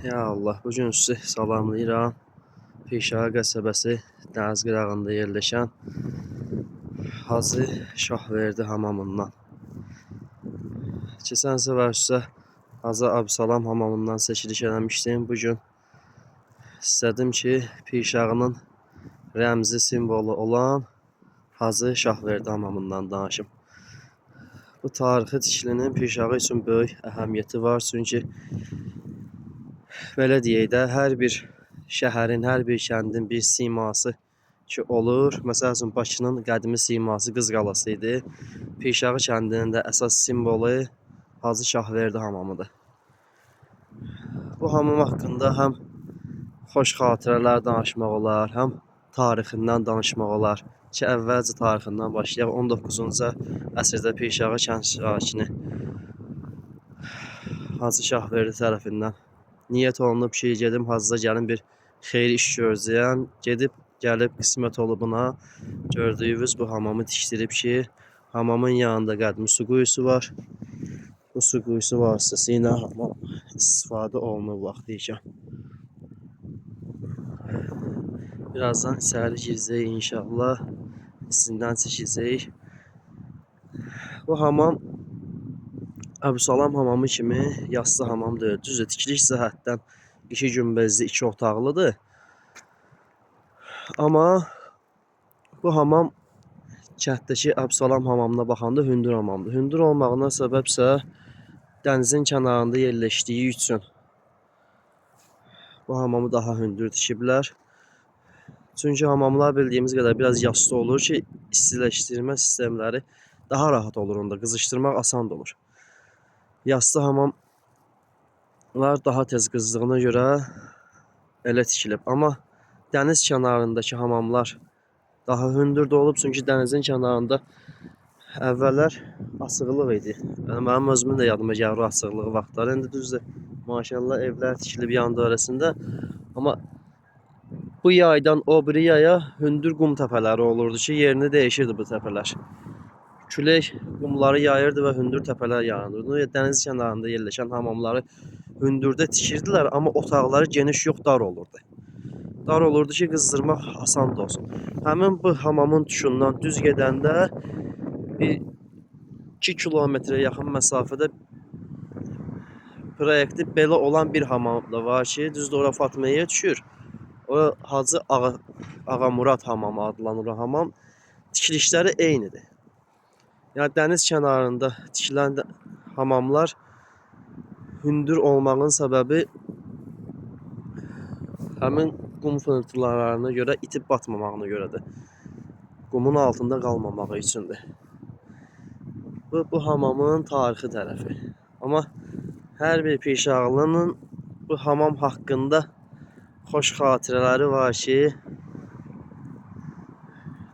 Ya Allah, bu gün sizi salamlayıram. Pirşağı qəsəbəsi dəniz qırağında yerləşən Hacı Şahverdi hamamından. Keçən səfər sizə Hacı Əbusalam hamamından çəkiliş eləmişdim. Bu gün istədim ki, Pirşağının rəmzi simvolu olan Hacı Şahverdi hamamından danışım. Bu tarixi tikilinin Pirşağı üçün böyük əhəmiyyəti var. Çünki belə deyək də, hər bir şəhərin, hər bir kəndin bir siması ki olur. Məsəl üçün Bakının qədimi siması Qız Qalası idi. Pirşağı kəndinin də əsas simvolu Hacı Şahverdi hamamıdır. Bu hamam haqqında həm xoş xatirələr danışmaq olar, həm tarixindən danışmaq olar. Ki əvvəlcə tarixindən başlayaq. 19-cu əsrdə Pirşağı kənd sakini Hacı Şahverdi tərəfindən niyyət olunub ki, gedim Hacıda gəlin bir xeyir iş görəcəyəm. Gedib gəlib qismət olub buna. Gördüyünüz bu hamamı tikdirib ki, hamamın yanında qədimi su quyusu var. Bu su quyusu vasitəsilə hamam istifadə olunur vaxtı ikən. Birazdan içəri girəcəyik inşallah. İçindən çəkəcəyik. Bu hamam Əbusalam hamamı kimi yassı hamam deyil. Düzdür, tikiliş cəhətdən iki günbəzli, iki otaqlıdır. Amma bu hamam kənddəki Əbusalam hamamına baxanda hündür hamamdır. Hündür olmağına səbəbsə dənizin kənarında yerləşdiyi üçün bu hamamı daha hündür tikiblər. Çünki hamamlar bildiyimiz qədər biraz yassı olur ki, istiləşdirmə sistemləri daha rahat olur onda, qızışdırmaq asan olur. Yassı hamamlar daha tez qızdığına görə elə tikilib. Amma dəniz kənarındakı hamamlar daha hündür də olub, çünki dənizin kənarında əvvəllər açıqlıq idi. Yəni mənim özümün də yadıma gəlir o açıqlığı vaxtları. İndi düzdür, maşallah evlər tikilib yan dövrəsində. Amma bu yaydan o biri yaya hündür qum təpələri olurdu ki, yerini dəyişirdi bu təpələr. Külək qumları yayırdı və hündür təpələr yaranırdı. Dəniz kənarında yerləşən hamamları hündürdə tikirdilər, amma otaqları geniş yox, dar olurdu. Dar olurdu ki, qızdırmaq asan da olsun. Həmin bu hamamın tuşundan düz gedəndə bir 2 kilometrə yaxın məsafədə proyekti belə olan bir hamam da var ki, düzdür ora Fatmaya düşür. O Hacı Ağa Murad hamamı adlanır o hamam. Tikilişləri eynidir. Yəni dəniz kənarında tikilən hamamlar hündür olmağın səbəbi həmin qum fırıntılarına görə itib batmamağına görədir. Qumun altında qalmamağı üçündür. Bu hamamın tarixi tərəfi. Amma hər bir Pirşağlının bu hamam haqqında xoş xatirələri var ki,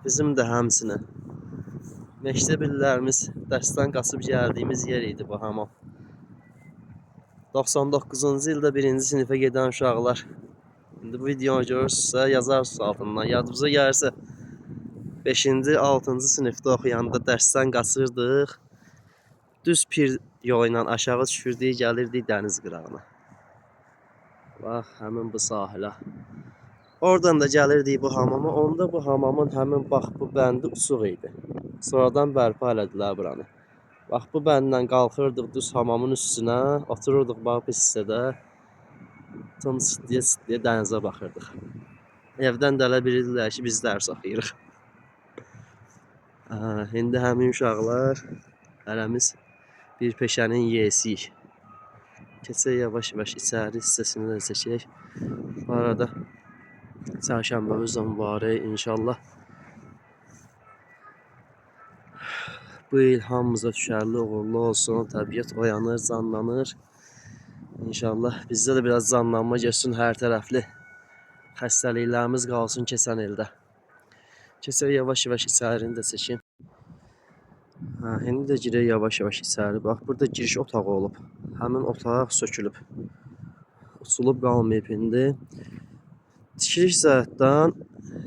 bizim də həmçinin. Məktəb illərimiz dərsdən qaçıb gəldiyimiz yer idi bu hamam. 99-cu ildə birinci sinifə gedən uşaqlar, indi bu videonu görürsünüzsə, yazarsınız altından. Yadınıza gəlirsə, 5-ci, 6-cı sinifdə oxuyanda dərsdən qaçırdıq. Düz pir yolu ilə aşağı düşürdük, gəlirdik dəniz qırağına. Bax, həmin bu sahilə. Oradan da gəlirdik bu hamama. Onda bu hamamın həmin bax bu bəndi uçuq idi. Sonradan bərpa elədilər buranı. Bax bu bəndlə qalxırdıq düz hamamın üstünə, otururduq bax bu hissədə. Tam çıtlıya çıtlıya dənizə baxırdıq. Evdən də elə bilirdilər ki, biz dərs oxuyuruq. İndi həmin uşaqlar hərəmiz bir peşənin yiyəsiyik. Keçək yavaş-yavaş içəri hissəsini də çəkək. Bu arada çərşənbəmiz də mübarək inşallah. Bu il hamımıza düşərli, uğurlu olsun. Təbiət oyanır, canlanır. İnşallah bizdə də biraz canlanma geçsin hər tərəfli. Xəstəliklərimiz qalsın keçən ildə. Keçək yavaş-yavaş içərini də çəkim. İndi də girək yavaş-yavaş içəri. Bax, burada giriş otağı olub. Həmin otaq sökülüb. Uçulub qalmayıb indi. Tikiliş cəhətdən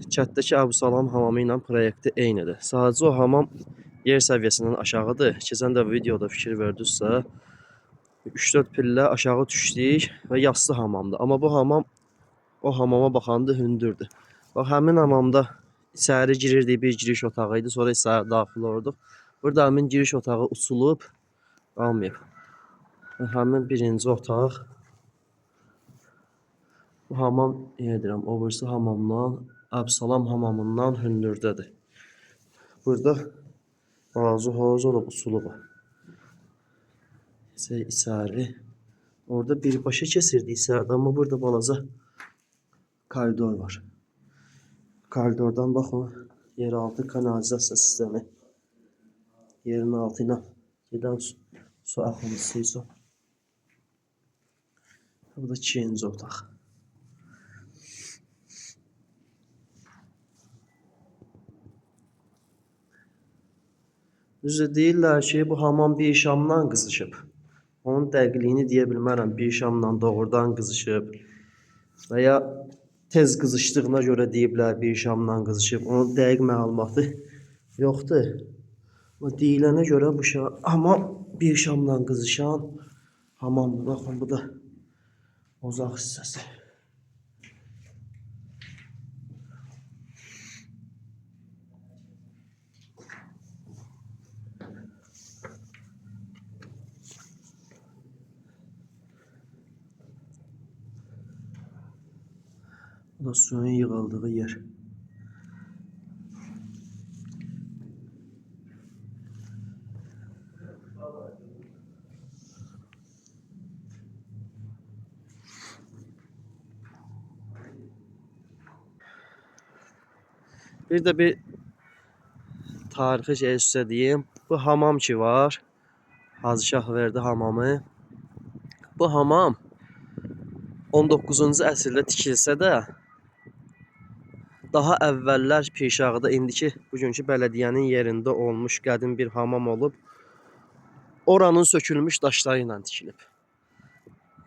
kənddəki Əbusalam hamamı ilə proyekti eynidir. Sadəcə o hamam yer səviyyəsindən aşağıdır. Keçən də videoda fikir verdinizsə, 3-4 pillə aşağı düşdük və yassı hamamdır. Amma bu hamam o hamama baxanda hündürdür. Bax həmin hamamda içəri girirdik, bir giriş otağı idi, sonra içəri daxil olurduq. Burada həmin giriş otağı uçulub, qalmayıb. Və həmin birinci otaq. Bu hamam, yenə deyirəm, o birisi hamamdan, Əbsalam hamamından hündürdədir. Burada balaca hovuz olub, uçulub. Keçək içəri. Orada birbaşa keçirdi içəridə, amma burada balaca koridor var. Koridordan baxın, yeraltı kanalizasiya sistemi. Yerin altı ilə gedən su axıntısı üçün. Bu da ikinci otaq. Düzdür, deyirlər ki, bu hamam bir şamdan qızışıb. Onun dəqiqliyini deyə bilmərəm. Bir şamla doğrudan qızışıb və ya tez qızışdığına görə deyiblər bir şamdan qızışıb. Onun dəqiq məlumatı yoxdur. Amma deyilənə görə bu hamam bir şamdan qızışan hamamdır. Baxın, bu da ocaq hissəsi. Bu da suyun yığıldığı yer. Bir də bir tarixi şey sizə deyim. Bu hamam ki var. Hacı Şahverdi hamamı. Bu hamam 19-cu əsrdə tikilsə də daha əvvəllər Pirşağıda indiki bugünkü bələdiyyənin yerində olmuş qədim bir hamam olub. Oranın sökülmüş daşları ilə tikilib.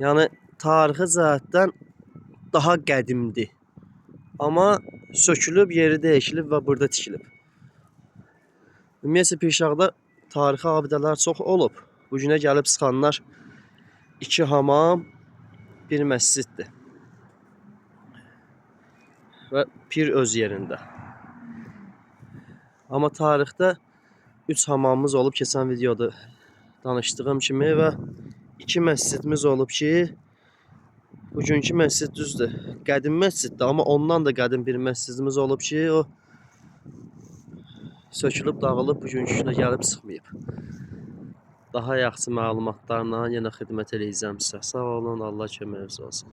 Yəni tarixi cəhətdən daha qədimdir. Amma sökülüb, yeri dəyişilib və burada tikilib. Ümumiyyətlə Pirşağıda tarixi abidələr çox olub. Bu günə gəlib çıxanlar 2 hamam, bir məsciddir. Və pir öz yerində. Amma tarixdə 3 hamamımız olub, keçən videoda danışdığım kimi və 2 məscidimiz olub ki, bugünkü məscid düzdür, qədim məsciddir, amma ondan da qədim bir məscidimiz olub ki, o sökülüb, dağılıb, bugünkü günə gəlib çıxmayıb. Daha yaxşı məlumatlarla yenə xidmət eləyəcəm sizə. Sağ olun, Allah köməyiniz olsun.